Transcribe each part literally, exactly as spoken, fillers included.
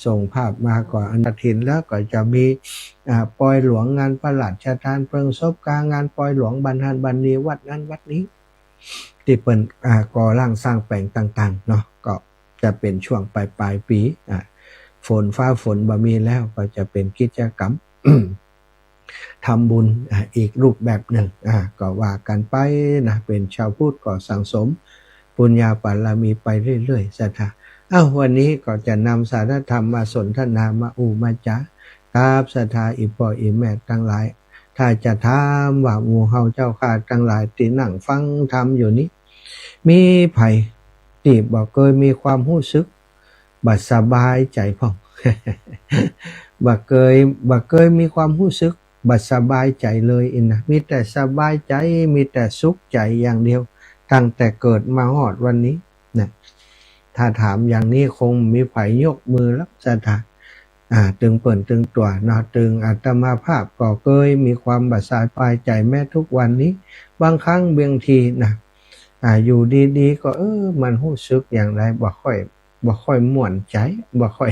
ส่งภาพมาก็อันกฐินแล้วก็จะมี อ่า ปอยหลวง งานพระราชทานเพลิงศพกา งานปอยหลวงบ้านหั้นบ้านนี้ วัดนั้นวัดนี้ ตี้เปิ้น อ่า ก่อร่างสร้างแป๋งต่างๆ เนาะ ก็จะเป๋นช่วงปลายๆ ปี๋ อ่า ฝนฟ้าฝนบ่มีแล้ว ก็จะเป๋นกิจกรรม ทำบุญ อ่า อีกรูปแบบนึ่ง อ่า ก็ว่ากั๋นไปนะ เป๋นชาวพุทธก็สั่งสมปุญญาบารมีไปเรื่อยๆ ศรัทธา เอ้า วันนี้ก็จะนำสาระธรรมมาสนทนา มาอู้มาจ๋า กับศรัทธาอี่ป้ออี่แม่ตังหลาย ถ้าจะถามว่าหมู่เฮาเจ้าข้าตังหลายตี้นั่งฟังธรรมอยู่นี้ มีใผตี้บ่เกยมีความฮู้สึกบ่สบายใจ๋พ่อง บ่เกย บ่เกยมีความฮู้สึกบ่สบายใจ๋เลยอี้นะ มีแต่สบายใจ๋ มีแต่สุขใจ๋อย่างเดียว ตั้งแต่เกิดมาฮอดวันนี้นะ ถ้าถามอย่างนี้คงบ่มีใผยกมือแล้ว ศรัทธา อ่า ตึงเปิ้นตึงตั๋วเนาะ ตึงอาตมาภาพก็เกยมีความบ่สบายใจ๋แม้ทุกวันนี้ บางครั้งบางทีนะ อ่า อยู่ดีๆ ก็ เออ มันฮู้สึกอย่างใด บ่ค่อย บ่ค่อยม่วนใจ๋ บ่ค่อย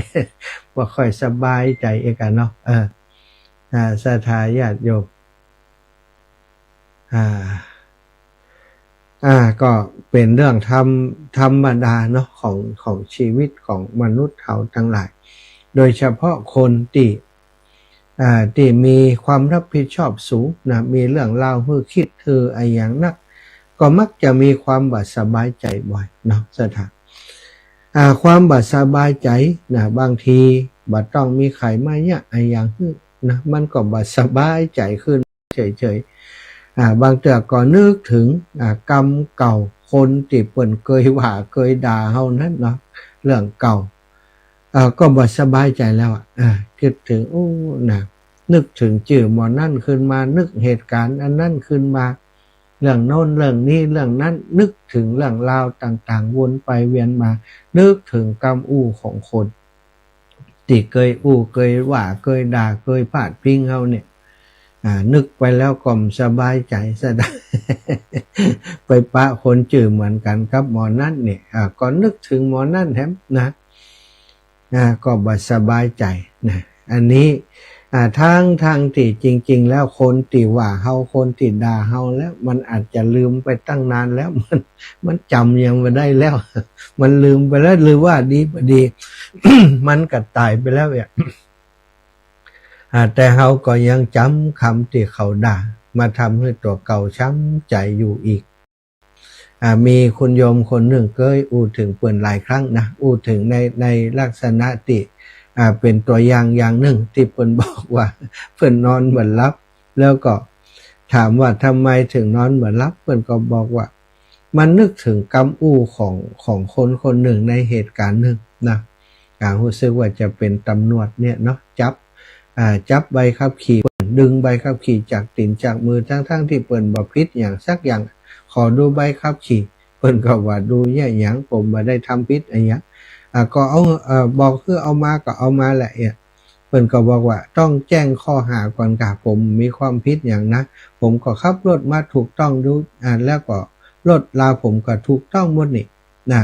บ่ค่อยสบายใจ๋เองอะเนาะ เออ อ่า ศรัทธาญาติโยม อ่า อ่า ก็เป๋นเรื่องธรรม ธรรมดาเนาะ ของ ของชีวิตของมนุษย์เฮาตังหลาย โดยเฉพาะคนตี้ อ่า ตี้มีความรับผิดชอบสูงนะ มีเรื่องราวหื้อคิดหื้ออะหยังนัก ก็มักจะมีความบ่สบายใจ๋บ่อยเนาะ ศรัทธา อ่า ความบ่สบายใจ๋นะ บางทีบ่ต้องมีใผมาเยียะอะหยังหื้อนะ มันก็บ่สบายใจ๋ขึ้นเฉยๆ อ่า บางเตื้อก็นึกเถิง อ่า กำเก่า คนตี้เปิ้นเกยว่าเกยด่าเฮานั้นเนาะ เรื่องเก่า อ่า ก็บ่สบายใจ๋แล้วอะ อ่า กึ๊ดเถิง โอ้ นะ นึกเถิงจื้อหมอนั้นขึ้นมา นึกเหตุก๋ารณ์อันนั้นขึ้นมา เรื่องโน้นเรื่องนี้เรื่องนั้น นึกเถิงเรื่องราวต่างๆ วนไปเวียนมา นึกเถิงกำอู้ของคนตี้เกยอู้เกยว่าเกยด่าเกยพาดพิงเฮาเนี่ย อ่า นึกไปแล้วก็บ่สบายใจ๋ซะได้ ไปปะคนจื้อเหมือนกั๋นกับหมอนั้นเนี่ย อ่า ก็นึกเถิงหมอนั้นแถมนะ อ่า ก็บ่สบายใจ๋นะ อันนี้ อ่า ทั้งๆ ตี้จริงๆ แล้วคนตี้ว่าเฮา คนตี้ด่าเฮาแล้ว มันอาจจะลืมไปตั้งนานแล้ว มัน มันจ๋ำยังบ่ได้แล้ว มันลืมไปแล้ว หรือว่าดีบ่ดี มันก็ต๋ายไปแล้วเนี่ย อ่า แต่เฮาก็ยังจ๋ำกำตี้เขาด่า มาทำหื้อตั๋วเก่าช้ำใจ๋อยู่อีก อ่า มีคุณโยมคนนึ่งเกยอู้เถิงเปิ้นหลายครั้งนะ อู้เถิงใน ในลักษณะตี้ อ่า เป๋นตั๋วอย่างอย่างนึ่งตี้เปิ้นบอกว่า เปิ้นนอนบ่หลับ แล้วก็ถามว่าทำไมเถิงนอนบ่หลับ เปิ้นก็บอกว่า มันนึกเถิงกำอู้ของ ของคนคนนึ่งในเหตุก๋ารณ์นึ่งนะ อ่า ฮู้สึกว่าจะเป๋นตำรวจเนี่ยเนาะ จับ อ่า จับใบขับขี่ เปิ้นดึงใบขับขี่จากตี๋นจากมือ ทั้งๆ ตี้เปิ้นบ่ผิดหยังสักอย่าง ขอดูใบขับขี่ เปิ้นก็ว่าดูเยียะหยัง ผมบ่ได้ทำผิดอะหยัง อ่า ก็เอา เอ่อ บอกหื้อเอามาก็เอามาแหละเนี่ย เปิ้นก็บอกว่าต้องแจ้งข้อหาก่อนก่ะ ผมมีความผิดหยังนะ ผมก็ขับรถมาถูกต้องดู อ่า แล้วก็รถลาผมก็ถูกต้องหมดนี่นะ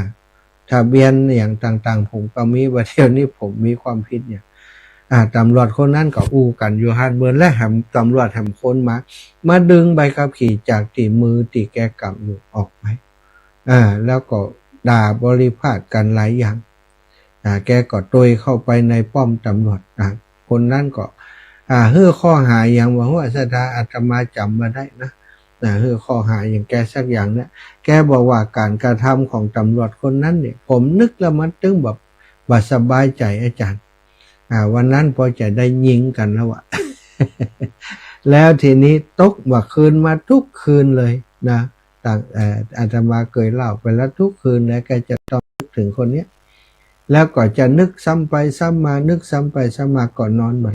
ทะเบียนหยังต่างๆ ผมก็มี บ่าเดี่ยวนี้ผมมีความผิดหยัง อ่า ตำรวจคนนั้นก็อู้กั๋นอยู่หั้นเมิน และแถมตำรวจแถมคนมา มาดึงใบขับขี่จากตี๋นมือตี้แกกำอยู่ออกไป อ่า แล้วก็ด่าบริพาทกั๋นหลายอย่าง อ่า แกก็ตวยเข้าไปในป้อมตำรวจ อ่า คนนั้นก็ อ่า หื้อข้อหาหยังบ่ฮู้ ศรัทธา อาตมาจ๋ำบ่ได้นะ อ่า หื้อข้อหาหยังแกสักอย่างเนี่ย แกบอกว่าก๋านกระทำของตำรวจคนนั้นเนี่ย ผมนึกแล้วมันตึงแบบบ่สบายใจ๋อาจ๋ารย์ อ่า วันนั้นปอจะได้ยิงกั๋นแล้วอะ แล้วทีนี้ตกบ่าคืนมาทุกคืนเลยนะ ต่าง เอ่อ อาตมาเกยเล่าไปแล้ว ทุกคืนเลยแกจะต้องนึกเถิงคนเนี้ย แล้วก็จะนึกซ้ำไปซ้ำมา นึกซ้ำไปซ้ำมา ก็นอนบ่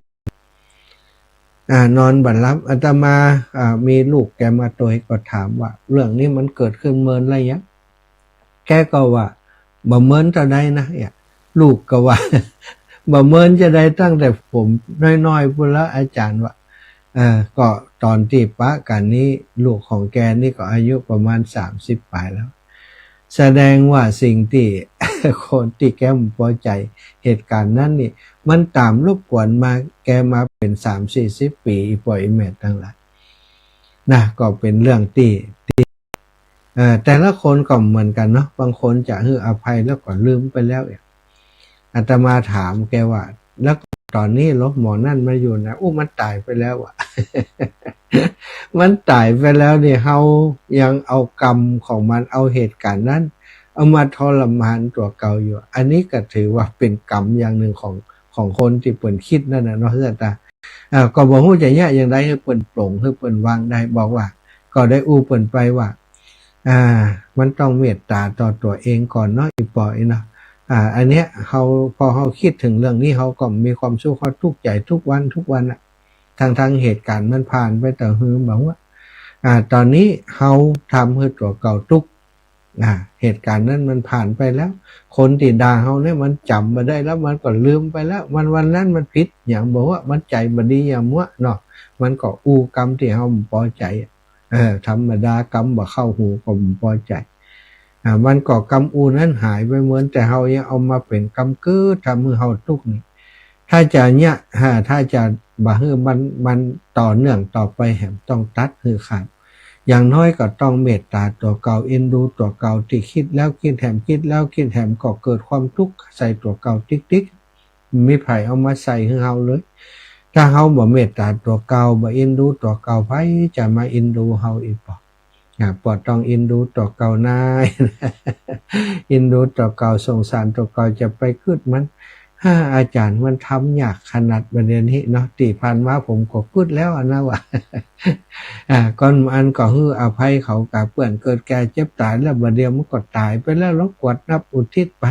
อ่า นอนบ่หลับ อาตมา อ่า มีลูกแกมาตวยก็ถามว่า เรื่องนี้มันเกิดขึ้นเมินแล้วยัง แกก็ว่า บ่เมินเต้าใดนะ เนี่ย ลูกก็ว่า บ่เมินจะได้ตั้งแต่ผมน้อยๆ ปู้นแล้ว อาจ๋ารย์ว่า เออ ก็ต๋อนตี้ปะกั๋นนี้ ลูกของแกนี่ก็อายุประมาณสามสิบป๋ายแล้ว แสดงว่าสิ่งตี้ คนตี้แกบ่ปอใจ๋เหตุก๋ารณ์นั้นนี่ มันต๋ามรบกวนมา แกมาเป๋นสามสี่สิบปี๋ อี่ป้ออี่แม่ตังหลาย นะ ก็เป๋นเรื่องตี้ ตี้ เอ่อ แต่ละคนก็บ่เหมือนกั๋นเนาะ บางคนจะหื้ออภัยแล้วก็ลืมไปแล้ว อาตมาถามแกว่า แล้วต๋อนนี้หลวงหมอนั่นมาอยู่ไหน อู้ มันต๋ายไปแล้วอะ มันต๋ายไปแล้วนี่ เฮายังเอากรรมของมัน เอาเหตุก๋ารณ์นั้น เอามาทรมานตั๋วเก่าอยู่ อันนี้ก็ถือว่าเป๋นกรรมอย่างนึ่งของ ของคนตี้เปิ้นกึ๊ดนั่นน่ะเนาะ ศรัทธา อ่า ก็บ่ฮู้จะเยียะอย่างใด หื้อเปิ้นปลง หื้อเปิ้นวางได้ บอกว่า ก็ได้อู้เปิ้นไปว่า อ่า มันต้องเมตต๋าต่อตั๋วเองก่อนเนาะ อี่ป้ออี่เนาะ อ่า อันเนี้ย เฮา พอเฮากึ๊ดเถิงเรื่องนี้ เฮาก็มีความสุข เฮาตุ๊กใจ๋ทุกวันทุกวันน่ะ ตังๆ เหตุก๋ารณ์มันผ่านไปตะหือบ่า อ่า ต๋อนนี้เฮาทำหื้อตั๋วเก่าตุ๊ก อ่า เหตุก๋ารณ์นั้นมันผ่านไปแล้ว คนตี้ด่าเฮาเนี่ยมันจ๋ำบ่ได้แล้ว มันก็ลืมไปแล้ว มันวันนั้นมันผิดหยังบ่า มันใจ๋บ่ดีหยังบ่าเนาะ มันก็อู้กำตี้เฮาบ่ปอใจ๋ เออ ธรรมดากำบ่เข้าหูก็บ่ปอใจ๋ อ่า มันก็กำอู้นั้นหายไปหมด แต่เฮายังเอามาเป๋นกำกึ๊ด ทำหื้อเฮาตุ๊กนี่ ถ้าจะเยียะ อ่า ถ้าจะบ่หื้อมัน มันต่อเนื่องต่อไปแหม ต้องตัดหื้อขาด อย่างน้อยก็ต้องเมตต๋าตั๋วเก่า เอ็นดูตั๋วเก่า ตี้กึ๊ดแล้วกึ๊ดแหม กึ๊ดแล้วกึ๊ดแหม ก็เกิดความตุ๊กใส่ตั๋วเก่าติ๊กๆ บ่มีใผเอามาใส่หื้อเฮาเลย ถ้าเฮาบ่เมตต๋าตั๋วเก่า บ่เอ็นดูตั๋วเก่า ใผจะมาเอ็นดูเฮาอี่ป้อ อ่า บ่ต้องเอ็นดูตั๋วเก่านา เอ็นดูตั๋วเก่า สงสารตั๋วเก่า จะไปกึ๊ดมัน ฮ่า อาจ๋ารย์ มันทำยากขนาดบ่าเดี่ยวนี้เนาะ ตี้ผ่านมาผมก็กึ๊ดแล้วอะนะว่า อ่า ก่อนอันก็หื้ออภัยเขา กาเปื้อนเกิดแก่เจ็บต๋าย แล้วบ่าเดี่ยวมันก็ต๋ายไปแล้ว ลองกวดนับอุทิศไป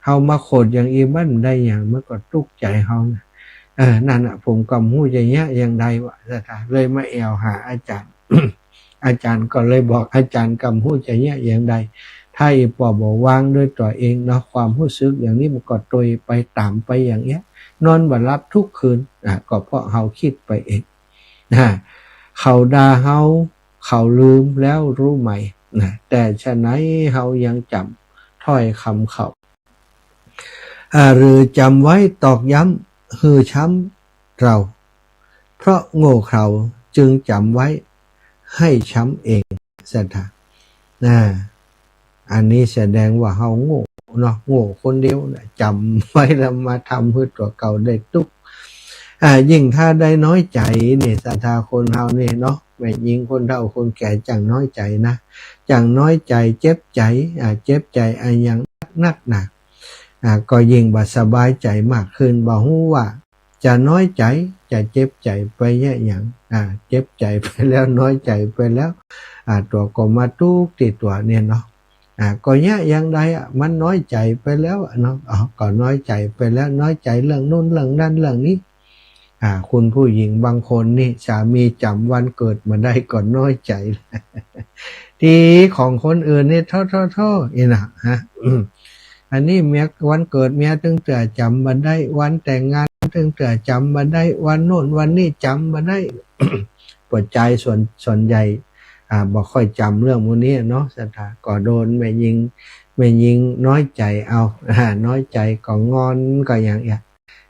เฮามาโขดอย่างอี้มันได้หยัง มันก็ตุ๊กใจ๋เฮานะ เออ นั่นน่ะ ผมก็บ่ฮู้จะเยียะอย่างใดว่า ศรัทธา เลยมาแอ่วหาอาจ๋ารย์ อาจ๋ารย์ก็เลยบอก อาจ๋ารย์ก็บ่ฮู้จะเยียะอย่างใด ถ้าอี่ป้อบ่วางด้วยตั๋วเองเนาะ ความฮู้สึกอย่างนี้มันก็ตวยไปต๋ามไปอย่างเนี้ย นอนบ่หลับทุกคืน อ่ะ ก็เพราะเฮากึ๊ดไปเอง นะ เขาด่าเฮา เขาลืมแล้วรู้ไหม นะ แต่ฉะไหนเฮายังจ๋ำถ้อยกำเขา อ่า หรือจ๋ำไว้ตอกย้ำหื้อช้ำเตรา เพราะโง่เขลาจึงจ๋ำไว้ให้ช้ำเอง ศรัทธา นะ อันนี้แสดงว่าเฮาโง่เนาะ โง่คนเดียวน่ะ จ๋ำไว้แล้วมาทำหื้อตั๋วเก่าได้ตุ๊ก อ่า ยิ่งถ้าได้น้อยใจ๋นี่ ศรัทธา คนเฮานี่เนาะ แม่ญิง คนเฒ่าคนแก่ จั่งน้อยใจ๋นะ จั่งน้อยใจ๋ เจ็บใจ๋ อ่า เจ็บใจ๋อะหยังนักหนา อ่า ก็ยิ่งบ่สบายใจ๋มากขึ้น บ่ฮู้ว่าจะน้อยใจ๋ จะเจ็บใจ๋ไปเยียะหยัง อ่า เจ็บใจ๋ไปแล้ว น้อยใจ๋ไปแล้ว อ่า ตั๋วก็มาตุ๊กตี้ตั๋วเนี่ยเนาะ อ่า ก็เยียะอย่างใดอะ มันน้อยใจ๋ไปแล้วอะเนาะ อ๋อ ก็น้อยใจ๋ไปแล้ว น้อยใจ๋เรื่องนู้นเรื่องนั้นเรื่องนี้ อ่า คุณผู้หญิงบางคนนี่ สามีจ๋ำวันเกิดบ่ได้ก็น้อยใจ๋ ตี้ของคนอื่นนี่ โธ่ โธ่ โธ่ นี่นะ ฮะ อืม อันนี้เมีย วันเกิดเมียตึงเตื้อจ๋ำบ่ได้ วันแต่งงานตึงเตื้อจ๋ำบ่ได้ วันโน่นวันนี้จ๋ำบ่ได้ ปวดใจ๋ ส่วน ส่วนใหญ่ อ่า บ่ค่อยจ๋ำเรื่องหมู่นี้เนาะ ศรัทธา ก็โดนแม่ญิง แม่ญิงน้อยใจ๋เอา อ่า น้อยใจ๋ก็งอนก็อย่างเอี้ย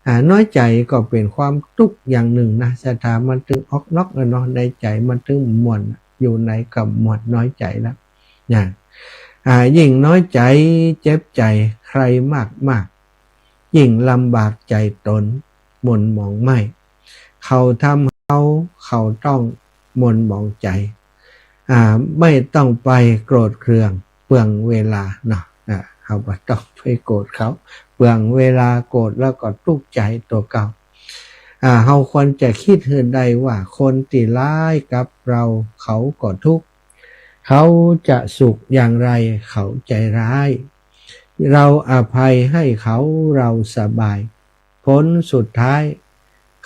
อ่า น้อยใจ๋ก็เป๋นความตุ๊กอย่างนึ่งนะ ศรัทธา มันตึงออกนอกแล้วเนาะ ในใจ๋มันตึงม่วน อยู่ไหนก็ม่วน น้อยใจ๋แล้ว นะ อ่า ยิ่งน้อยใจ๋ เจ็บใจ๋ใครมากๆ ยิ่งลำบากใจ๋ต๋น หม่นหมองไหม้ เขาทำเฮา เขาต้องหม่นหมองใจ๋ อ่า ไม่ต้องไปโกรธเคืองเปลืองเวลาเนาะ อ่า เฮาบ่ต้องไปโกรธเขา เปลืองเวลา โกรธแล้วก็ตุ๊กใจ๋ตั๋วเก่า อ่า เฮาควรจะกึ๊ดหื้อได้ว่า คนตี้ร้ายกับเฮา เขาก็ทุกข์ เขาจะสุขอย่างไร เขาใจ๋ร้าย เราอภัยให้เขา เราสบาย ผลสุดท้าย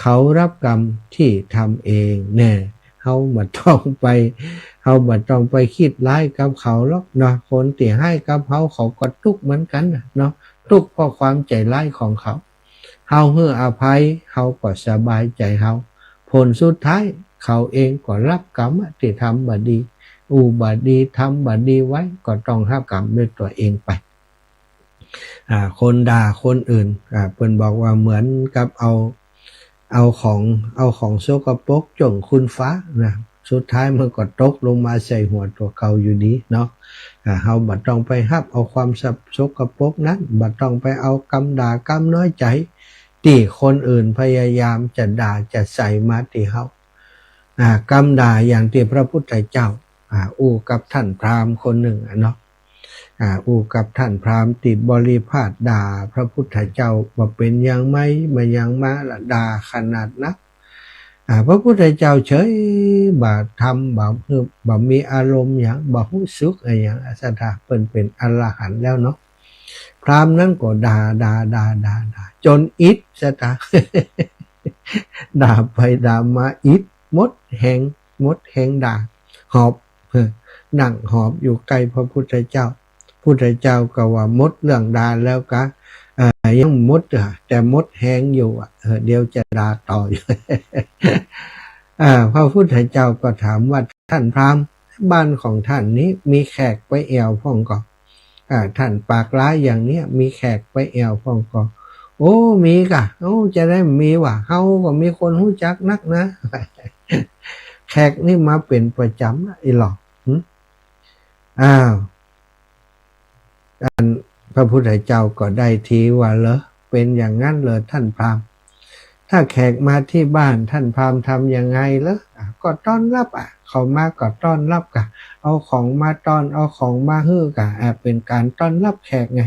เขารับกรรมที่ทำเอง แน่ เฮาบ่ต้องไป เฮาบ่ต้องไปกึ๊ดร้ายกับเขาหรอกเนาะ คนตี้ร้ายกับเฮา เขาก็ตุ๊กเหมือนกั๋นน่ะเนาะ ตุ๊กเพราะความใจ๋ร้ายของเขา เฮาหื้ออภัย เฮาก็สบายใจ๋เฮา ผลสุดท้าย เขาเองก็รับกรรมตี้ทำบ่ดี อู้บ่ดี ทำบ่ดีไว้ ก็ต้องฮับกรรมด้วยตั๋วเองไป อ่า คนด่าคนอื่น อ่า เปิ้นบอกว่าเหมือนกับเอา เอาของ เอาของสกปรกจ้วงขึ้นฟ้านะ สุดท้ายมันก็ตกลงมาใส่หัวตั๋วเก่าอยู่ดีเนาะ อ่า เฮาบ่ต้องไปฮับเอาความสกปรกนั้น บ่ต้องไปเอากำด่ากำน้อยใจ๋ ตี้คนอื่นพยายามจะด่าจะใส่มาตี้เฮา อ่า กำด่าอย่างตี้พระพุทธเจ้า อ่า อู้กับท่านพราหมณ์คนนึ่งอะเนาะ อ่า อู้กับท่านพราหมณ์ตี้บริพาทด่าพระพุทธเจ้าว่าเป๋นหยังไม้ บ่หยังมาละด่าขนาดนัก อ่า พระพุทธเจ้าเฉย บ่ทำ บ่ บ่มีอารมณ์หยัง บ่ฮู้สึกอะหยัง ศรัทธา เปิ้นเป๋นอรหันต์แล้วเนาะ พราหมณ์นั้นก็ด่า ด่า ด่า ด่า ด่า จ๋นอิด ศรัทธา ด่าไปด่ามาอิด หมดแฮง หมดแฮงด่า หอบ เออ นั่งหอบอยู่ใก้พระพุทธเจ้า พุทธเจ้าก็ว่าหมดเรื่องด่าแล้วกา เอ่อ ยังบ่หมดอะ แต่หมดแฮงอยู่อะ เออ เดี๋ยวจะด่าต่ออยู่ อ่า พระพุทธเจ้าก็ถามว่า ท่านพราหมณ์ บ้านของท่านนี้มีแขกไปแอ่วพ่องก่อ อ่า ท่านปากร้ายอย่างเนี้ย มีแขกไปแอ่วพ่องก่อ โอ้ มีก่ะ โอ้ จะได้มีวะ เฮาก็มีคนฮู้จักนักนะ แขกนี่มาเป๋นประจ๋ำนะ อี้หลอ หึ อ้าว อันพระพุทธเจ้าก็ได้ทีว่า เหรอ เป๋นอย่างนั้นเหรอท่านพราหมณ์ ถ้าแขกมาตี้บ้านท่านพราหมณ์ทำยังไงเหรอ อ่ะ ก็ต้อนรับอ่ะ เขามาก็ต้อนรับก่ะ เอาของมาต้อน เอาของมาหื้อก่ะ อ่ะ เป๋นก๋านต้อนรับแขกไง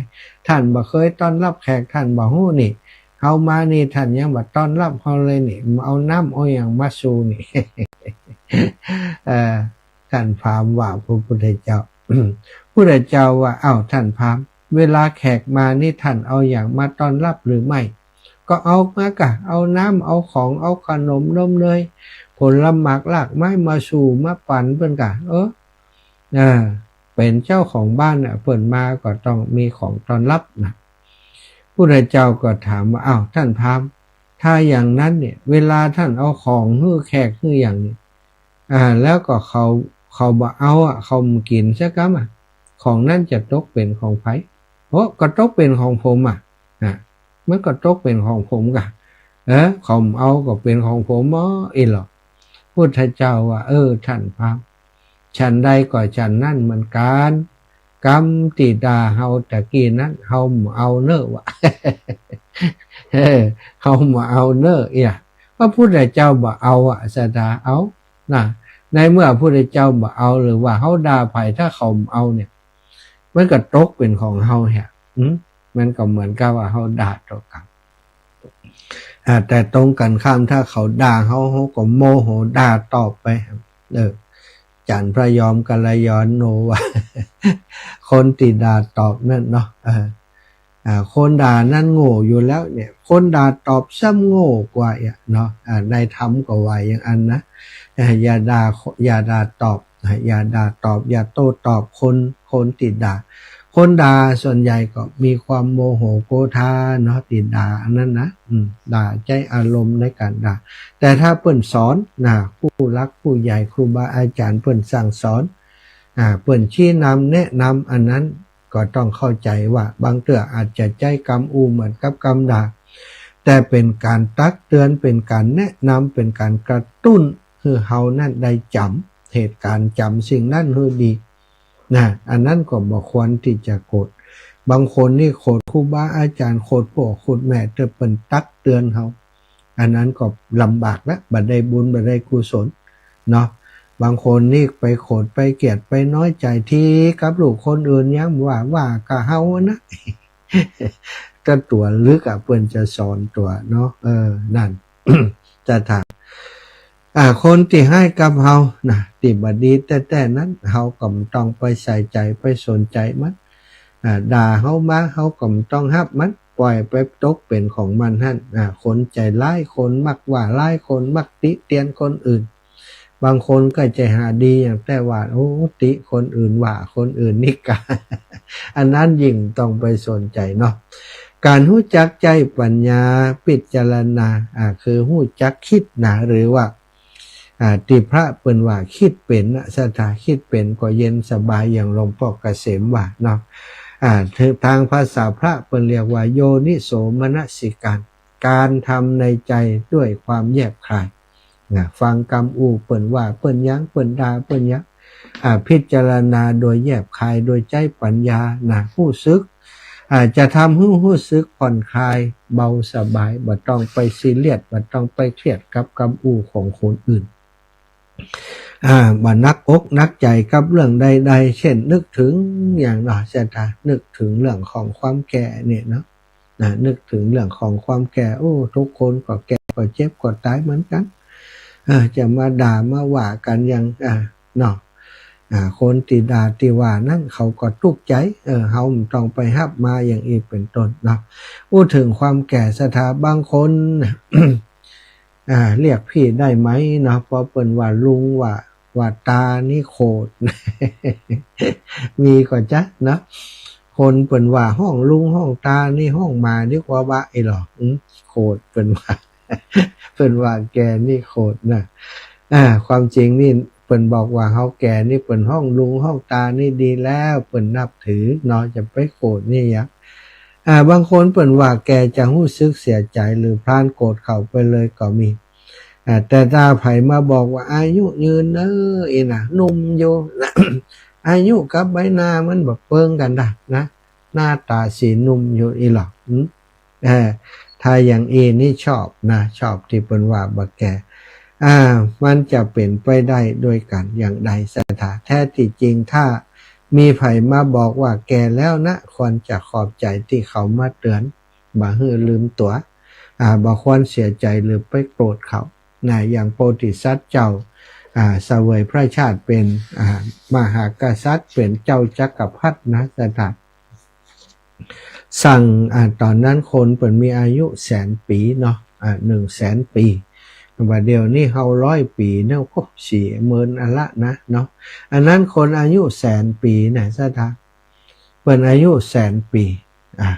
ท่านบ่เคยต้อนรับแขก ท่านบ่ฮู้นี่ เฮามานี่ท่านยังบ่ต้อนรับเฮาเลยนี่ เอาน้ำเอาหยังมาสู่นี่ เอ่อ ท่านพราหมณ์ว่าพระพุทธเจ้า พุทธเจ้าว่า อ้าว ท่านพราหมณ์ เวลาแขกมานี่ท่านเอาหยังมาต้อนรับหรือไม่ ก็เอามาก่ะ เอาน้ำ เอาของ เอาขนมนมเนย ผลหมากรากไม้มาสู่ มาปั๋นเปิ้นก่ะ เออ เออ เป๋นเจ้าของบ้านน่ะ เปิ้นมาก็ต้องมีของต้อนรับนะ พุทธเจ้าก็ถามว่า อ้าว ท่านพราหมณ์ ถ้าอย่างนั้นเนี่ย เวลาท่านเอาของหื้อแขกหื้อหยังเนี่ย อ่า แล้วก็เขา เขาบ่เอาอ่ะ เขาบ่กิ๋นสักกำอ่ะ ของนั้นจะตกเป๋นของใผ โอ้ ก็ตกเป๋นของผมอ่ะ นะ มันก็ตกเป๋นของผมก่ะ เออ เขาบ่เอาก็เป๋นของผมบ่ อี้หลอ พุทธเจ้าว่า เออ ท่านพราหมณ์ ฉันใดก็ฉันนั้นเหมือนกั๋น กำตี้ด่าเฮาตะกี้นั้น เฮาบ่เอาเน่อวะ เออ เฮาบ่เอาเน่อ เอี้ย พระพุทธเจ้าบ่เอาอ่ะ ศรัทธา เอา นะ ในเมื่อพระพุทธเจ้าบ่เอา หรือว่าเฮาด่าใผ ถ้าเขาบ่เอาเนี่ย มันก็ตกเป๋นของเฮาแหะ อืม มันก็เหมือนกับว่าเฮาด่าต๋อกั๋น อ่า แต่ตรงกันข้าม ถ้าเขาด่าเฮา เฮาก็โมโหด่าตอบไป เออ จ๋ารย์พระยอมกัลยาโณว่า คนตี้ด่าตอบนั่นเนาะ เออ อ่า คนด่านั้นโง่อยู่แล้วเนี่ย คนด่าตอบซ้ำโง่กว่าอีกเนาะ อ่า ในธรรมก็ว่าอย่างอั้นนะ อ่า อย่าด่า อย่าด่าตอบ อ่า อย่าด่าตอบ อย่าโต้ตอบคน คนตี้ด่า คนด่าส่วนใหญ่ก็มีความโมโหโกธาเนาะ ตี้ด่าอันนั้นนะ อืม ด่าใจ๊อารมณ์ในก๋านด่า แต่ถ้าเปิ้นสอนนะ ผู้หลักผู้ใหญ่ ครูบาอาจ๋ารย์เปิ้นสั่งสอน อ่า เปิ้นชี้นำแนะนำ อันนั้นก็ต้องเข้าใจ๋ว่า บางเตื้ออาจจะใจ๊กำอู้เหมือนกับกำด่า แต่เป๋นก๋านตักเตือน เป๋นก๋านแนะนำ เป๋นก๋านกระตุ้นหื้อเฮานั้นได้จ๋ำเหตุก๋ารณ์ จ๋ำสิ่งนั้นหื้อดี นะ อันนั้นก็บ่ควรตี้จะโกรธ บางคนนี่โขดครูบาอาจ๋ารย์ โขดพ่อโขดแม่ แต่เปิ้นตักเตือนเฮา อันนั้นก็ลำบากละ บ่ได้บุญ บ่ได้กุศลเนาะ บางคนนี่ไปโขด ไปเกลียด ไปน้อยใจ๋ ตี้กับลูกคนอื่นยังว่า ว่ากับเฮานะ ก็ตั๋วลึกอ่ะ เปิ้นจะสอนตั๋วเนาะ เออ นั่น จะถาม อ่า คนตี้ฮ้ายกับเฮานะ ตี้บ่ดีแต๊ๆ นั้น เฮาก็บ่ต้องไปใส่ใจ๋ ไปสนใจ๋มัน อ่า ด่าเฮามา เฮาก็บ่ต้องฮับมัน ป่อยไปตกเป๋นของมันหั้น อ่า คนใจ๋ร้าย คนมักว่าร้าย คนมักติเตียนคนอื่น บางคนก็ใจ๋หาดีอย่างแต่ว่า โอ้ ติคนอื่น ว่าคนอื่นนี่กา อันนั้นยิ่งบ่ต้องไปสนใจ๋เนาะ ก๋านฮู้จักใจ๊ปัญญาพิจารณา อ่า คือฮู้จักกึ๊ดนะ หรือว่า อ่า ตี้พระเปิ้นว่าคิดเป๋นนะ ศรัทธา คิดเป๋นก็เย็นสบาย อย่างหลวงป้อเกษมว่าเนาะ อ่า ทางภาษาพระเปิ้นเรียกว่าโยนิโสมนสิการ ก๋านทำในใจ๋ด้วยความแยบคายนะ ฟังกำอู้เปิ้นว่าเปิ้นหยัง เปิ้นด่าเปิ้นหยัง อ่า พิจารณาโดยแยบคาย โดยใจ๊ปัญญานะ ฮู้สึก อ่า จะทำหื้อฮู้สึกผ่อนคลายเบาสบาย บ่ต้องไปซีเรียส บ่ต้องไปเครียดกับกำอู้ของคนอื่น อ่า บ่หนักอกหนักใจ๋กับเรื่องใดๆ เช่นนึกเถิงอย่างเนาะ ศรัทธา นึกเถิงเรื่องของความแก่เนี่ยเนาะ นะ นึกเถิงเรื่องของความแก่ โอ้ ทุกคนก็แก่ก็เจ็บก็ต๋ายเหมือนกั๋น เออ จะมาด่ามาว่ากั๋นอย่าง อ่า เนาะ อ่า คนตี้ด่าตี้ว่านั้นเขาก็ตุ๊กใจ๋ เออ เฮาบ่ต้องไปฮับมา อย่างอี้เป๋นต้นเนาะ อู้เถิงความแก่ ศรัทธา บางคน อ่า เรียกพี่ได้ไหมเนาะ เพราะเปิ้นว่าลุงว่า ว่าตานี่โขด มีก่อจ๊ะเนาะ คนเปิ้นว่าฮ้องลุงฮ้องตานี่ฮ้องหมาดีกว่าวะ ไอ้หลอ อืม โขด เปิ้นว่า เปิ้นว่าแก่นี่โขดนะ อ่า ความจริงนี่เปิ้นบอกว่าเฮาแก่นี่ เปิ้นฮ้องลุงฮ้องตานี่ดีแล้ว เปิ้นนับถือเนาะ จะไปโขดนี่หยัง อ่า บางคนเปิ้นว่าแก่จะฮู้สึกเสียใจ๋หรือพลานโกรธเขาไปเลยก็มี อ่า แต่ถ้าใผมาบอกว่าอายุยืนเน้อ อี้นะ หนุ่มอยู่ อายุกับใบหน้ามันบ่เปิงกั๋นดะนะ หน้าต๋าสีหนุ่มอยู่ อี้หลอ อืม เออ ถ้าอย่างอี้นี่ชอบนะ ชอบตี้เปิ้นว่าบ่แก่ อ่า มันจะเป๋นไปได้ด้วยกั๋นอย่างใด ศรัทธา แท้ตี้จริงถ้ามีใผมาบอกว่าแก่แล้วนะ ควรจะขอบใจ๋ตี้เขามาเตื๋อน บ่หื้อลืมตั๋ว อ่า บ่ควรเสียใจ๋หรือไปโกรธเขานะ อย่างโพธิสัตว์เจ้า อ่า เสวยพระชาติเป๋น อ่า มหากษัตริย์ เป๋นเจ้าจักรพรรดินะ ศรัทธา สั่ง อ่า ต๋อนนั้นคนเปิ้นมีอายุแสนปี๋เนาะ อ่า หนึ่งแสนปี๋ บ่าเดี่ยวนี้เฮาร้อยปี๋เนาะ โอ้ สี่หมื่นอันละนะเนาะ อันนั้นคนอายุแสนปี๋นะ ศรัทธา เปิ้นอายุแสนปี๋ อ่า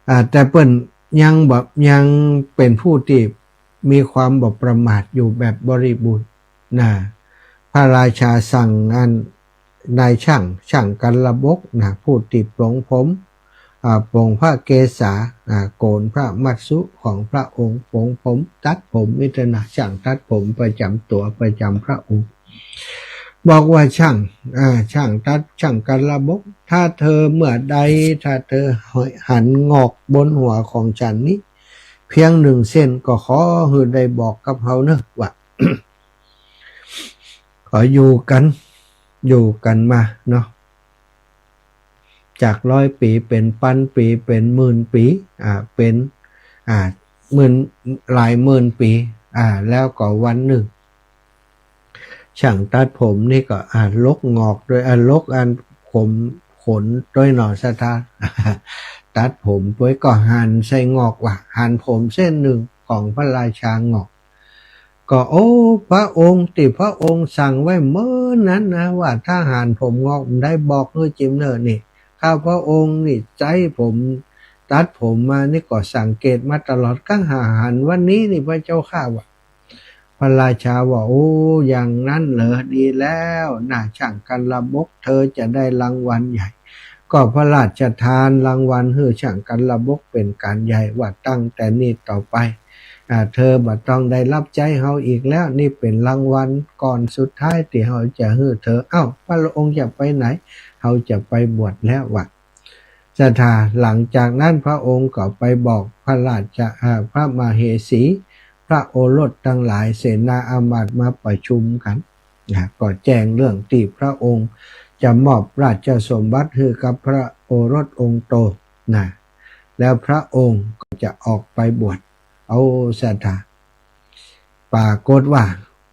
อ่า แต่เปิ้นยังบ่ ยังเป๋นผู้ตี้มีความบ่ประมาทอยู่แบบบริบูรณ์นะ พระราชาสั่งอันนายช่าง ช่างกัลลบกนะ ผู้ตี้ปลงผม อ่า ปลงพระเกศา อ่า โกนพระมัสสุของพระองค์ ปลงผม ตัดผม นี่เต๊อะนะ ช่างตัดผมประจ๋ำตั๋ว ประจ๋ำพระองค์ บอกว่าช่าง อ่า ช่างตัด ช่างกัลลบก ถ้าเธอเมื่อใด ถ้าเธอหันงอกบนหัวของฉันนี้ เพียงหนึ่งเส้น ก็ขอหื้อได้บอกกับเฮาเนาะว่า ก็อยู่กั๋น อยู่กั๋นมาเนาะ จากร้อยปี๋เป๋นปันปี๋ เป๋นหมื่นปี๋ อ่า เป๋น อ่า หมื่น หลายหมื่นปี๋ อ่า แล้วก็วันนึ่ง ช่างตัดผมนี่ก็ อ่า ลกงอกโตย อ่า ลกอันผมขนโตยเนาะ ศรัทธา ตัดผมโตยก็หันใส่งอกว่า หันผมเส้นนึ่งของพระราชางอก ก็ โอ้ พระองค์ ตี้พระองค์สั่งไว้เมินนั้นนะ ว่าถ้าหันผมงอกบ่ได้บอกหื้อจิมเน่อนี่ ข้าพระองค์นี่ใจ๊ผม ตัดผมมานี่ก็สังเกตมาตลอด กั๋งหาหันวันนี้นี่พระเจ้าข้า ว่า พระราชาว่า โอ้ อย่างนั้นเหรอ ดีแล้วนะ ช่างกัลลบก เธอจะได้รางวัลใหญ่ ก็พระราชทานรางวัลหื้อช่างกัลลบกเป๋นก๋านใหญ่ ว่าตั้งแต่นี้ต่อไป อ่า เธอบ่ต้องได้รับใจ๊เฮาอีกแล้ว นี่เป๋นรางวัลก้อนสุดท้ายตี้เฮาจะหื้อเธอ เอ้า พระองค์จะไปไหน เฮาจะไปบวชแล้ว ว่า ศรัทธา หลังจากนั้นพระองค์ก็ไปบอกพระราช อ่า พระมเหสี พระโอรสตังหลาย เสนาอามาตย์มาประชุมกั๋น นะ ก็แจ้งเรื่องตี้พระองค์จะมอบราชสมบัติหื้อกับพระโอรสองค์โต นะ แล้วพระองค์ก็จะออกไปบวช เอา ศรัทธา ปรากฏว่า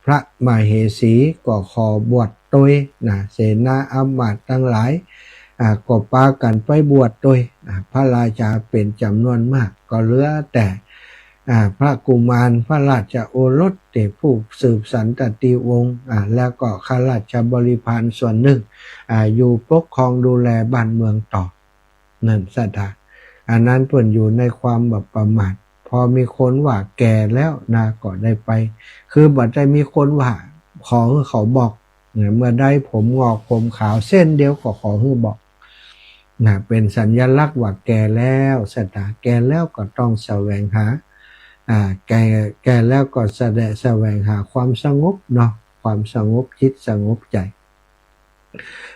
พระมเหสีก็ขอบวชโตยนะ เสนาอามาตย์ตังหลาย อ่า ก็ปากั๋นไปบวชโตย อ่า พระราชาเป๋นจ๋ำนวนมาก ก็เหลือแต่ อ่า พระกุมาร พระราชโอรส ตี้ผู้สืบสันตติวงศ์ อ่า แล้วก็ข้าราชบริพารส่วนนึ่ง อ่า อยู่ปกครองดูแลบ้านเมืองต่อ นั่น ศรัทธา อันนั้นเปิ้นอยู่ในความบ่ประมาท พ อมีคนว่าแก่แล้วนะ ก็ได้ไป คือบ่ได้มีคนว่า ขอหื้อเขาบอก เมื่อใดผมงอกผมขาวเส้นเดียวก็ขอหื้อบอกนะ เป็นสัญลักษณ์ว่าแก่แล้ว ศรัทธา แก่แล้วก็ต้องแสวงหา อ่า แก่ แก่แล้วก็แสดง แสวงหาความสงบเนาะ ความสงบจิตสงบใจ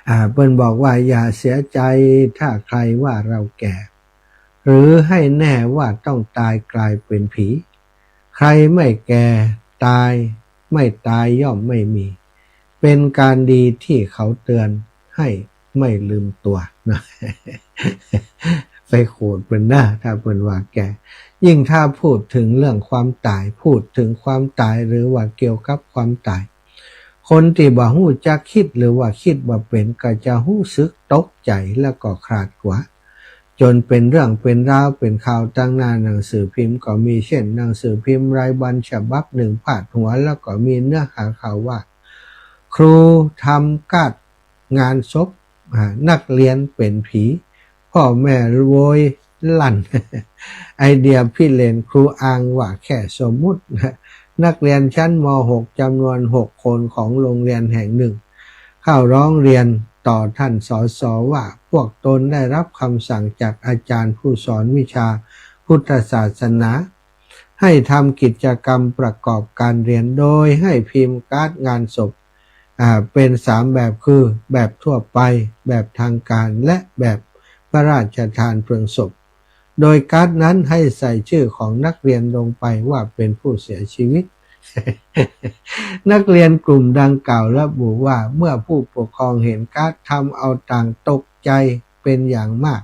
อ่า เปิ้นบอกว่า อย่าเสียใจถ้าใครว่าเราแก่ หรือให้แน่ว่าต้องตายกลายเป็นผี ใครไม่แก่ตาย ไม่ตายย่อมไม่มี เป็นการดีที่เขาเตือนให้ไม่ลืมตัวนะ ไปโขดเปิ้นนะ ถ้าเปิ้นว่าแก่ ยิ่งถ้าพูดถึงเรื่องความตาย พูดถึงความตายหรือว่าเกี่ยวกับความตาย คนตี้บ่ฮู้จักคิดหรือว่าคิดบ่เป๋นก็จะฮู้สึกตกใจ๋แล้วก็ขลาดกั๋ว จ๋นเป๋นเรื่องเป๋นราวเป๋นข่าวตังหน้าหนังสือพิมพ์ก็มี เจ้นหนังสือพิมพ์รายวันฉบับนึ่งพาดหัว แล้วก็มีเนื้อหาข่าวว่า ครูทำการ์ดงานศพ อ่า นักเรียนเป๋นผี พ่อแม่โวยลั่น ไอเดียพิเรนทร์ ครูอ้างว่าแค่สมมุติ นักเรียนชั้น ม.หก จ๋ำนวน หก คนของโรงเรียนแห่งนึ่ง เข้าร้องเรียนต่อต้าน สส ว่า พวกตนได้รับกำสั่งจากอาจ๋ารย์ผู้สอนวิชาพุทธศาสนา ให้ทำกิจกรรมประกอบการเรียน โดยให้พิมพ์การ์ดงานศพ อ่า เป๋นสามแบบ คือแบบทั่วไป แบบทางการ และแบบพระราชทานเพลิงศพ โดยการ์ดนั้นให้ใส่ชื่อของนักเรียนลงไปว่าเป๋นผู้เสียชีวิต นักเรียนกลุ่มดังกล่าวระบุว่า เมื่อผู้ปกครองเห็นการ์ด ทำเอาต่างตกใจ๋เป๋นอย่างมาก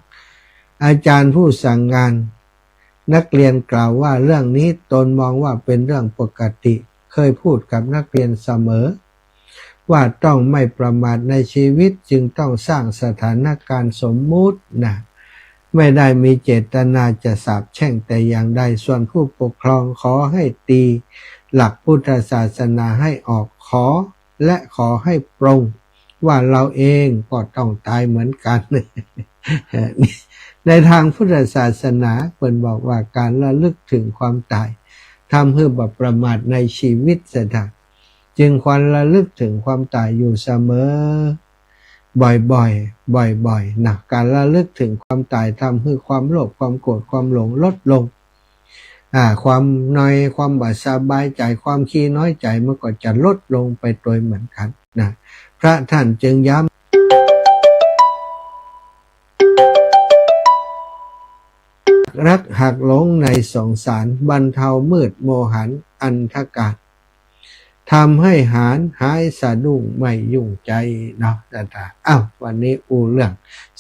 อาจ๋ารย์ผู้สั่งงานนักเรียนกล่าวว่า เรื่องนี้ตนมองว่าเป๋นเรื่องปกติ เคยพูดกับนักเรียนเสมอ ว่าต้องไม่ประมาทในชีวิต จึงต้องสร้างสถานการณ์สมมุตินะ ไม่ได้มีเจตนาจะสาปแช่งแต่อย่างใด ส่วนผู้ปกครองขอให้ตีหลักพุทธศาสนาให้ออก ขอ และขอให้ปลงว่าเราเองก็ต้องตายเหมือนกัน ในทางพุทธศาสนาเปิ้นบอกว่าการระลึกถึงความต๋าย ทำหื้อบ่ประมาทในชีวิตเสียได้ จึงควรระลึกถึงความต๋ายอยู่เสมอ บ่อยๆ บ่อยๆ นะ การระลึกถึงความต๋ายทำหื้อความโลภ ความโกรธ ความหลงลดลง อ่า ความนอย ความบ่สบายใจ๋ ความขี้น้อยใจ๋ มันก็จะลดลงไปโตยเหมือนกั๋นนะ พระท่านจึงย้ำ รักหากหลงในสงสาร บรรเทามืดโมหันอันธการ ทำให้หาญหายสะดุ้งไม่ยุ่งใจ๋เนาะ นะจ๊ะ อ้าว วันนี้อู้เรื่อง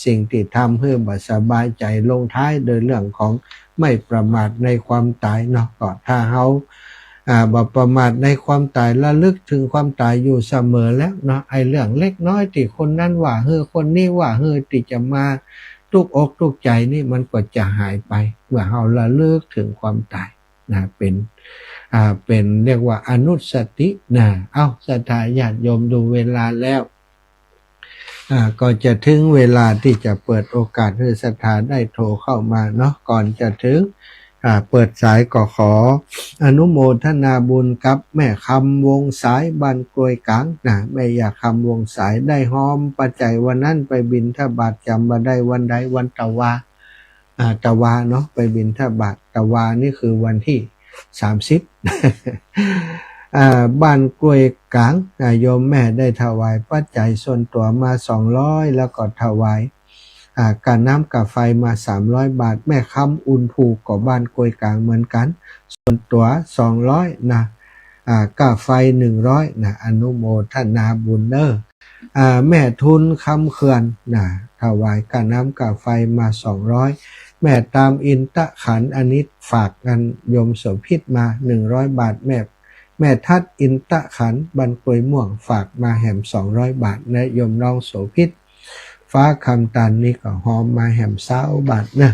สิ่งตี้ทำหื้อบ่สบายใจ๋ ลงท้ายโดยเรื่องของไม่ประมาทในความต๋ายเนาะ ก็ถ้าเฮา อ่า บ่ประมาทในความต๋าย ระลึกถึงความต๋ายอยู่เสมอแล้วเนาะ ไอ้เรื่องเล็กน้อยตี้คนนั้นว่าหื้อ คนนี้ว่าหื้อ ตี้จะมาตุ๊กอกตุ๊กใจ๋นี่ มันก็จะหายไป เมื่อเฮาระลึกถึงความต๋าย นะ เป๋น อ่า เป๋นเรียกว่าอนุสตินะ เอ้า ศรัทธาญาติโยม ดูเวลาแล้ว อ่า ก็จะถึงเวลาตี้จะเปิดโอกาสหื้อศรัทธาได้โทรเข้ามาเนาะ ก่อนจะถึง อ่า เปิดสายก็ขออนุโมทนาบุญกับแม่คำ วงศ์สาย บ้านกลวยก๋างนะ แม่ย่าคำ วงศ์สาย ได้ฮอมปัจจัยวันนั้นไปบิณฑบาตจ๋ำบ่ได้วันใด วันตะวา อ่า ตะวาเนาะ ไปบิณฑบาตตะวานี่คือวันตี้สามสิบ อ่า บ้านกลวยก๋าง อ่า โยมแม่ได้ถวายปัจจัยส่วนตั๋วมาสองร้อย แล้วก็ถวาย อ่า ก้าน้ำก้าไฟมาสามร้อยบาท แม่คำ อุณภูก็บ้านกลวยก๋างเหมือนกั๋น ส่วนตั๋วสองร้อยนะ อ่า ก้าไฟหนึ่งร้อยนะ อนุโมทนาบุญเน้อ อ่า แม่ทุน คำเขื่อน นะ ถวายก้าน้ำก้าไฟมาสองร้อย แม่ตาม อินตะขัน อันนี้ฝากกั๋นโยมโสภิตมาหนึ่งร้อยบาท แม่ แม่ทัด อินตะขัน บ้านกลวยม่วง ฝากมาแหมสองร้อยบาทนะ โยมน้องโสภิต ฟ้าคำตันนี่ก็ฮอมมาแหมซาวบาทนะ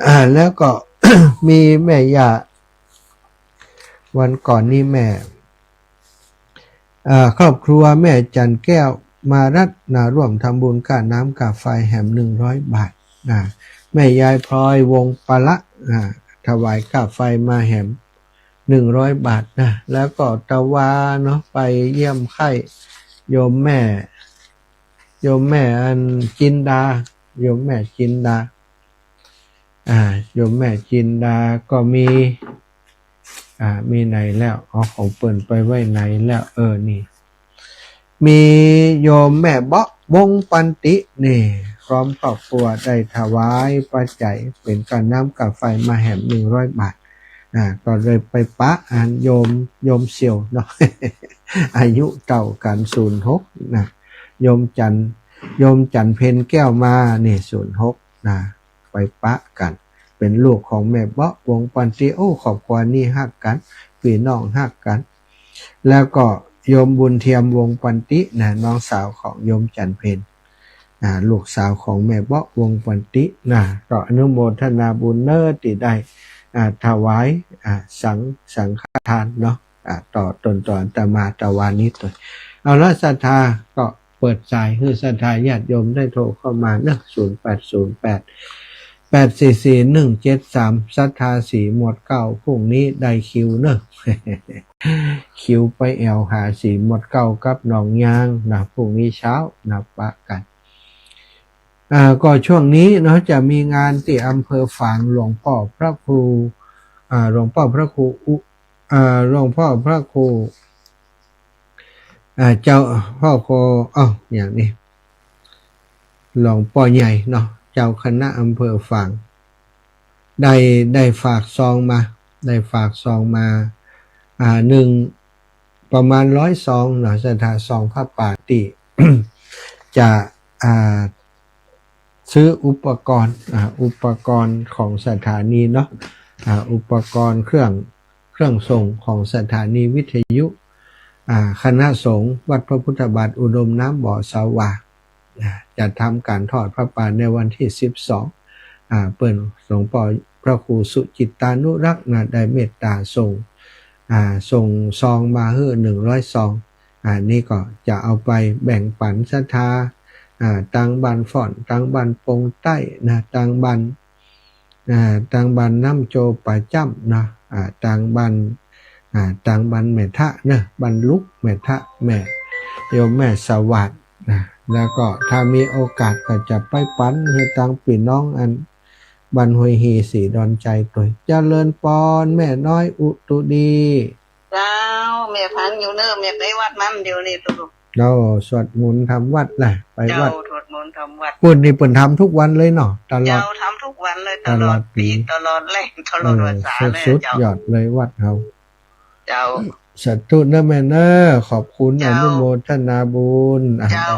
อ่า แล้วก็ มีแม่ย่า วันก่อนนี้แม่ เอ่อ ครอบครัวแม่จันแก้ว มารัตน์นะ ร่วมทำบุญก้าน้ำก้าไฟแหมหนึ่งร้อยบาทนะ แม่ยายพลอย วงศ์ปะละ อ่า ถวายก้าไฟมาแหมหนึ่งร้อยบาทนะ แล้วก็ตะวาเนาะ ไปเยี่ยมไข้โยมแม่ โยมแม่อันจินดา โยมแม่จินดา อ่า โยมแม่จินดาก็มี อ่า มีไหนแล้ว เอาของเปิ้นไปไว้ไหนแล้ว เออ นี่ มีโยมแม่เบาะ วงศ์ปันติ นี่ พร้อมครอบครัวได้ถวายปัจจัยเป๋นก้าน้ำก้าไฟมาแหมหนึ่งร้อยบาท อ่า ก็เลยไปปะอันโยม โยมเสี่ยวเนาะ อายุเต้ากั๋น ศูนย์หก นะ โยมจัน โยมจันเพ็ญแก้วมา นี่ ศูนย์หก นะ ไปปะกั๋น เป๋นลูกของแม่เบาะ วงศ์ปันติ โอ้ ครอบครัวนี้ฮักกั๋น ปี้น้องฮักกั๋น แล้วก็โยมบุญเทียม วงศ์ปันติ นะ น้องสาวของโยมจันเพ็ญ อ่า ลูกสาวของแม่เบาะ วงศ์ปันติ นะ ก็อนุโมทนาบุญเน้อ ตี้ได้ อ่า ถวาย อ่า สัง สังฆทานเนาะ อ่า ต่อต๋นต่ออาตมาตะวานี้ตวย เอาละ ศรัทธาก็เปิดสายหื้อศรัทธาญาติโยมได้โทรเข้ามาเนาะ ศูนย์แปดศูนย์แปด แปดสี่สี่หนึ่งเจ็ดสาม ศรัทธาสีหมดเกล้า พรุ่งนี้ได้คิวเนาะ คิวไปแอ่วหาสีหมดเกล้ากับหนองยางนะ พรุ่งนี้เช้านะ ปะกั๋น อ่า ก็ช่วงนี้เนาะ จะมีงานตี้อำเภอฝาง หลวงป้อพระครู อ่า หลวงป้อพระครูอุ อ่า หลวงป้อพระครู อ่า เจ้า ป้อครู เอ้า อย่างนี้ หลวงป้อใหญ่เนาะ เจ้าคณะอำเภอฝาง ได้ ได้ฝากซองมา ได้ฝากซองมา อ่า หนึ่ง ประมาณร้อยซองเนาะ ศรัทธา ซองผ้าป่าตี้ จะ อ่า ซื้ออุปกรณ์ อ่า อุปกรณ์ของศรัทธานี้เนาะ อ่า อุปกรณ์เครื่อง เครื่องส่งของศรัทธานีวิทยุ อ่า คณะสงฆ์วัดพระพุทธบาทอุดมน้ำบ่อสาหว่า นะ จัดทำการทอดผ้าป่าในวันตี้สิบสอง อ่า เปิ้น หลวงป้อพระครูสุจิตตานุรักษ์นะ ได้เมตตาส่ง อ่า ส่งซองมาหื้อหนึ่งร้อยซอง อ่า นี่ก็จะเอาไปแบ่งปั๋นศรัทธา อ่า ตางบ้านฟ้อน ตางบ้านปงใต้นะ ตางบ้าน อ่า ตางบ้านน้ำโจป่าจ้ำนะ อ่า ตางบ้าน อ่า ตางบ้านแม่ทะเนาะ บ้านลุกแม่ทะ แม่ โยมแม่สวัสดิ์นะ แล้วก็ถ้ามีโอกาสก็จะไปปั๋นหื้อตางปี้น้องอันบ้านห้วยฮีสีดอนชัยตวย เจริญปอน แม่น้อยอุตุดี เจ้า แม่ฟังอยู่เนาะ แม่ไปวัดมันเดี๋ยวนี้ตุ๊ก เจ้า สวดมนต์ทำวัตรนะ ไปวัด เจ้า สวดมนต์ทำวัตร ปุ้นนี่เปิ้นทำทุกวันเลยเนาะ ตลอด เจ้า ทำทุกวันเลย ตลอดปี๋ ตลอดแล้ง ตลอดพรรษาเลย เออ สุด เจ้า สุดยอดเลยวัดเฮา เจ้า สาธุเนาะแม่เนาะ ขอบคุณ เจ้า อนุโมทนาบุญ อ่ะ เจ้า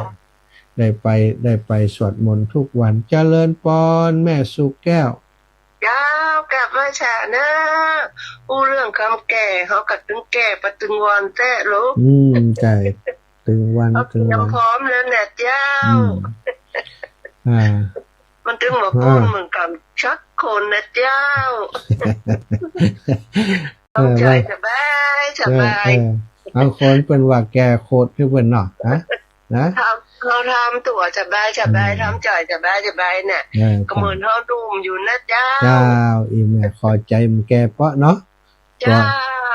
ได้ ได้ไป ได้ไปสวดมนต์ทุกวัน เจริญปอน แม่สุแก้ว เจ้า กราบไหว้สาเนาะ อู้เรื่องกำแก่ เฮาก็ตึงแก่ปะตึงวอนแต๊ลูก อืม ใจ้ ตึงวัน เฮาตึงวัน เตรียมพร้อมแล้วนะเจ้า อืม อ่า มันตึงบ่ อ่า ปูนเหมือนกั๋นสักคนนะเจ้า เออ ทำใจ๋สบาย สบาย เออ เออ บางคนเปิ้นว่าแก่โคตรคือเปิ้นเนาะ ฮะ นะ ทำ เฮาทำตั๋วสบาย สบาย อืม ทำใจ๋สบาย สบายเนี่ย เออ ก็เหมือนเฮาหนุ่มอยู่นะเจ้า เจ้า อีแม่ขอใจ๋มันแก่เปาะเนาะ เจ้า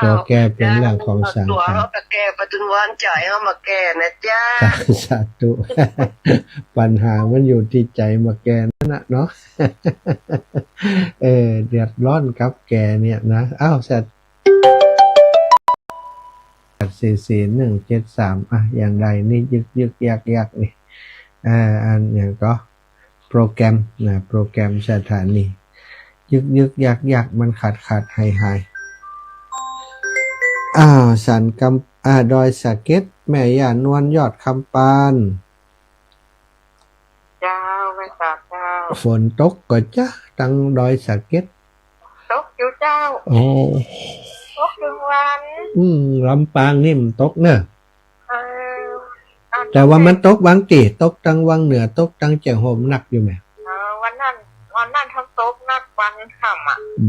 ตั๋ว ตั๋วแก่เป๋นเรื่องของสังขาร ตั๋วเฮาก็แก่ปะตึงวอนใจ๋เฮาบ่แก่นะเจ้า สาธุ ปัญหามันอยู่ตี้ใจ๋บ่แก่นั่นน่ะเนาะ เออ เดือดร้อนกับแก่เนี่ยนะ อ้าว สัตว์ สี่สี่หนึ่งเจ็ดสาม อ่ะ อย่างใดนี่ ยึกยึกยักยักนี่ อ่า อันอย่างก็ โปรแกรมนะ โปรแกรมศรัทธานี ยึกยึกยักยัก มันขาดขาดหายหาย อ้าว สันกำ อ่า ดอยสะเก็ด แม่ย่านวล ยอดคำปาน เจ้า แม่สาเจ้า ฝนตกก่อจ๊ะ ตางดอยสะเก็ด ตกอยู่เจ้า โอ้ ตกตึงวัน อืม ลำปางนี่มันตกเนาะ เออ แต่ว่ามันตกบางตี้ ตกตางวังเหนือ ตกตางเจียงโฮมนักอยู่แหม เออ วันนั้น วันนั้นทั้งตกนักวันค่ำอะ อื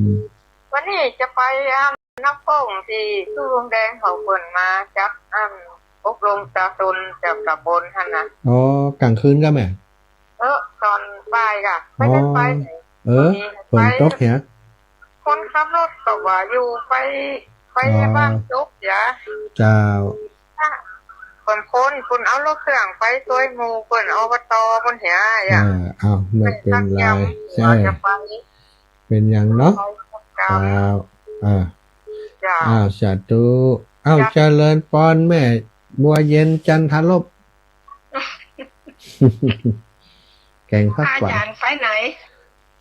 ม วันนี้จะไป อ่า น้ำโป้งตี้ตู้ลุงแดงเขาเปิ้นมาจัด อัน อบรมตาตนจากตำบลหั่นน่ะ อ๋อ ก๋างคืนก่ะแม่ เออ ตอนบ่ายก่ะ ไม่ได้ไป อ๋อ เออ วันนี้ ฝนตกเหีย ไป คนขับรถก็ว่าอยู่ไป ไป อ๋อ บ้านจบ อย่า เจ้า คน คน คนเอารถเครื่องไปซ่วยหมู่ คน อบต คนเหีย อย่า อ่า เอา ไม่เป็นไร ไม่สักอย่าง เออ ว่าจะไป เป็นอย่างเนาะ เจ้า ครับ อ่า เจ้า อ้าว สาธุ อ้าว เจ้า เจริญปอน แม่บัวเย็น จันทรลบ แกงผักหวาน อาจ๋ารย์ไปไหน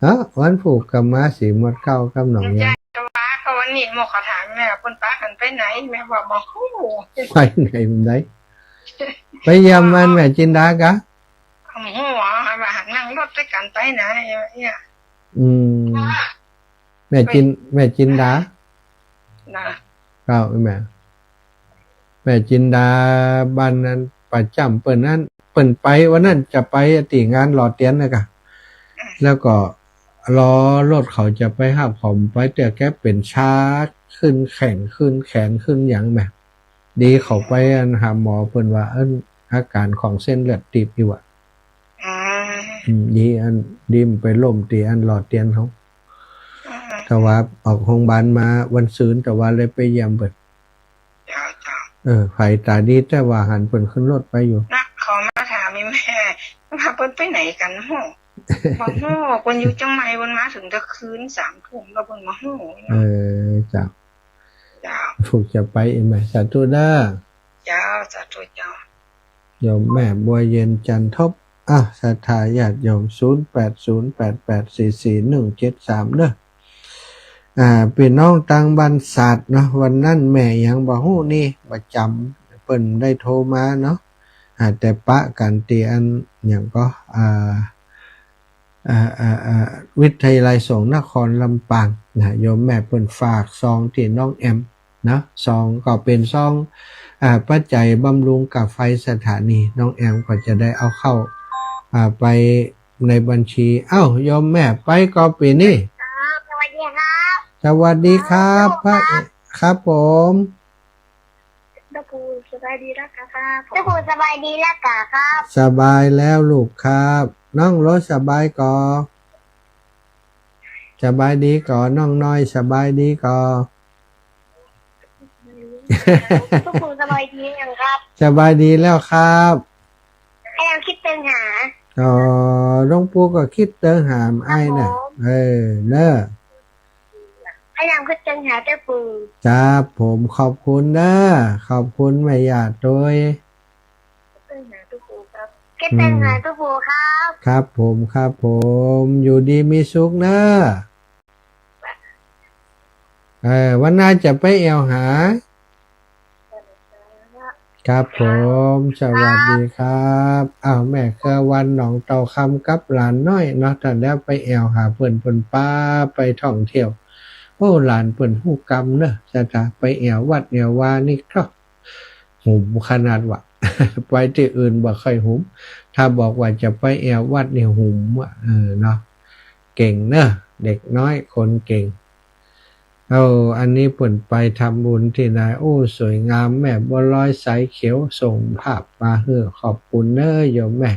ฮะ วันพูกก็มาสีหมวดเก้ากับหนองยาง ยายก็ว่า ก็วันนี้หมู่เขาถามแม่ เปิ้นปากั๋นไปไหน แม่ว่าบ่ฮู้ ไปไหนมันได้ ไปเยี่ยมบ้านแม่จินดากะ บ่ฮู้ว่านั่งรถตวยกั๋นไปไหนเนี่ย อืม แม่จิน แม่จินดา นะ เจ้า แม่ แม่จินดา บ้านนั้นประจ๋ำเปิ้นนั้น เปิ้นไปวันนั้นจะไปตี้งานหล่อเตียนนะกะ แล้วก็รอรถเขาจะไปฮับ เขาไปเตื้อ แกเป๋นชาขึ้นแข้ง ขึ้นแขน ขึ้นหยังแหม ดีเขาไปอันหาหมอ เปิ้นว่า เอิ้น อาก๋ารของเส้นเลือดตีบอยู่อะ อืม อืม ดีอัน ดีมันไปล้มตี้อันหล่อเตียนเขา อืม แต่ว่าออกโฮงบาลมาวันซืน แต่ว่าเลยไปเยี่ยมเปิ้น เจ้า เจ้า เออ ใผต๋าดี แต่ว่าหันเปิ้นขึ้นรถไปอยู่ นะ เขามาถามอีแม่ ว่าเปิ้นไปไหนกั๋น ฮู้ บ่ฮู้ เปิ้นอยู่เจียงใหม่ เปิ้นมาเถิงแต่คืนสามทุ่ม แล้วเปิ้นบ่ฮู้ เออ เจ้า เจ้า พูกจะไปอีแม่ สาธุเน้อ เจ้า สาธุเจ้า โยมแม่บัวเย็น จันทบ อ่ะ ศรัทธาญาติโยม ศูนย์แปดศูนย์แปดแปดสี่สี่หนึ่งเจ็ดสาม เน้อ อ่า ปี้น้องตางบ้านสาดเนาะ วันนั้นแม่หยังบ่ฮู้นี่ บ่จ๋ำ เปิ้นได้โทรมาเนาะ อ่า แต่ปะกั๋นตี้อันหยังก็ อ่า อ่า อ่า อ่า วิทยาลัยสงฆ์นครลำปางนะ โยมแม่เปิ้นฝากซองตี้น้องแอมนะ ซองก็เป๋นซอง อ่า ปัจจัยบำรุงค่าไฟสถานี น้องแอมก็จะได้เอาเข้า อ่า ไปในบัญชี เอ้า โยมแม่ไปก็ปี๋นี้ ครับ สวัสดีครับ สวัสดีครับ ครับ พระ ครับผม เจ้าปู่สบายดีแล้วกาครับ เจ้าปู่สบายดีแล้วกาครับ สบายแล้วลูกครับ น้องโรสสบายก่อ สบายดีก่อ น้องน้อยสบายดีก่อ เจ้าปู่สบายดียังครับ สบายดีแล้วครับ อ้ายยังกึ๊ดเติงหา อ๋อ หลวงปู่ก็กึ๊ดเติงหาอ้ายน่ะ ครับผม เออ เน้อ อ้ายยังกึ๊ดเติงหาเจ้าปู่ ครับผม ขอบคุณเน้อ ขอบคุณแม่ย่าตวย กึ๊ดเติงหาเจ้าปู่ครับ กึ๊ดเติงหาเจ้าปู่ครับ ครับผม ครับผม อยู่ดีมีสุขเน้อ เออ วันหน้าจะไปแอ่วหา ครับผม สวัสดีครับ อ้าว แม่เครือวันหนองเต่าคำกับหลานน้อยเนาะ ถ้าแล้วไปแอ่วหาเปิ้น เปิ้นปาไปท่องเที่ยว โอ้ หลานเปิ้นฮู้กำเนอะ จะ จะไปแอ่ววัดแอ่ววานี่ก็หุมขนาดว่า ไปตี้อื่นบ่ค่อยหุม ถ้าบอกว่าจะไปแอ่ววัดนี่หุมอะ เออ เนาะ เก่งเนอะ เด็กน้อยคนเก่ง เอา อันนี้เปิ้นไปทำบุญตี้ไหน โอ้ สวยงาม แม่บัวลอยสายเขียวส่งภาพมาหื้อ ขอบคุณเน้อโยมแม่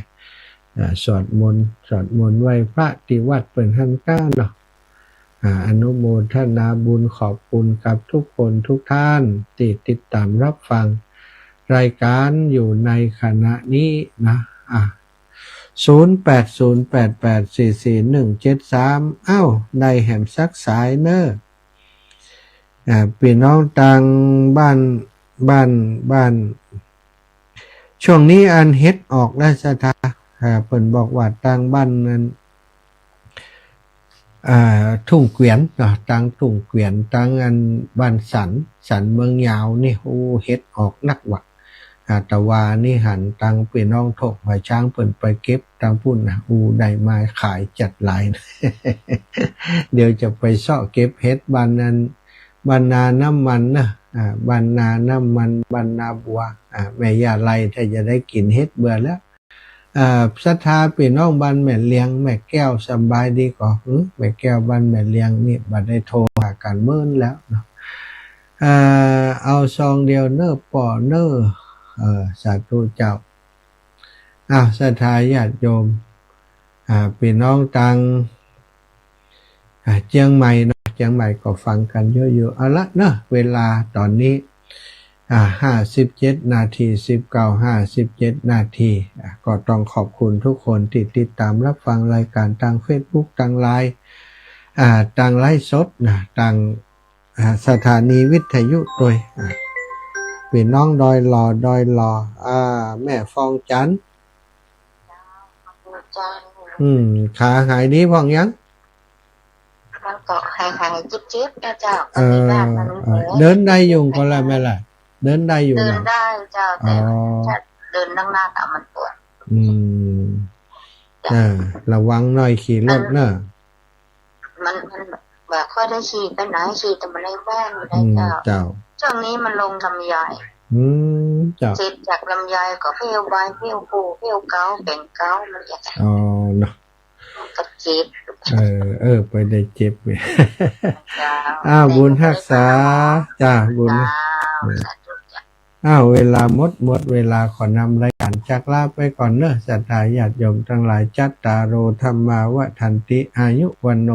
อ่า สวดมนต์ สวดมนต์ไหว้พระตี้วัดเปิ้นหั้นก้าเนาะ อ่า อนุโมทนาบุญ ขอบคุณกับทุกคนทุกท่านตี้ติดตามรับฟังรายการอยู่ในขณะนี้นะ อ่า ศูนย์แปดศูนย์แปดแปดสี่สี่หนึ่งเจ็ดสาม เอ้า ได้แหมสักสายเน้อ อ่า ปี้น้องตางบ้าน บ้าน บ้าน ช่วงนี้อันเห็ดออกแล้วศรัทธา อ่า เปิ้นบอกว่าตางบ้านนั้น อ่า ทุ่งเกวียนเนาะ ตางทุ่งเกวียน ตางอันบ้านสัน สันเมืองยาวนี่ โอ้ เห็ดออกนักว่ะ อ่า ตะวานี่หันตางปี้น้องโถกหัวช้างเปิ้นไปเก็บตางปู้นนะ อู้ ได้มาขายจัดหลาย เดี๋ยวจะไปเซาะเก็บเห็ดบ้านนั้น บ้านนาน้ำมันนะ อ่า บ้านนาน้ำมัน บ้านนาบัว อ่า แม่ย่าไลถ้าจะได้กิ๋นเห็ดเบื่อแล้ว อ่า ศรัทธาปี้น้องบ้านแม่เลียง แม่แก้วสบายดีก่อ หือ แม่แก้วบ้านแม่เลียงนี่บ่ได้โทรหากั๋นเมินแล้วเนาะ อ่า เอาซองเดียวเน้อป้อเน้อ เออ สาธุเจ้า อ้าว ศรัทธาญาติโยม อ่า ปี้น้องตาง อ่า เจียงใหม่เนาะ เจียงใหม่ก็ฟังกั๋นเยอะอยู่ เอาละเนาะ เวลาต๋อนนี้ อ่า ห้าสิบเจ็ดนาที สิบเก้า ห้าสิบเจ็ดนาที อ่า ก็ต้องขอบคุณทุกคนตี้ติดต๋ามรับฟังรายก๋านตางเฟซบุ๊ก ตางไลน์ อ่า ตางไลฟ์สดนะ ตาง อ่า สถานีวิทยุตวย อ่า ปี้น้องดอยหล่อ ดอยหล่อ อ่า แม่ฟองจันทร์ อืม ขาหายดีพ่องยัง มันก็หายๆ เจ็บๆ นะเจ้า เออ ก็มีบ้าง เออ เดินได้อยู่ก่อละแม่ละ เดินได้อยู่ เดินได้เจ้า แต่ อ๋อ ถ้าเดินนักๆ อะมันปวด อืม เจ้า เออ ระวังหน่อยขี่รถเนาะ มัน มันบ่ค่อยได้ขี่ไปไหน ขี่แต่มาในบ้านอยู่ได้ อืม เจ้า เจ้า ช่วงนี้มันลงลำไย อืม เจ้า เสร็จจากลำไยก็เผี้ยวบ่าย เผี้ยวปู เผี้ยวเก๊า เป๋นเก๊า มันจะ อ๋อ เนาะ ก็เจ็บ เออ เออ ไปได้เจ็บเนี่ย เจ้า อ้าว บุญฮักษา จ้า บุญ เจ้า เออ สาธุเจ้า อ้าว เวลาหมด หมดเวลา ขอนำรายก๋านจากลาไปก่อนเนาะ ศรัทธาญาติโยมตังหลาย จัตตาโร ธัมมา วัฑฒันติ อายุ วัณโณ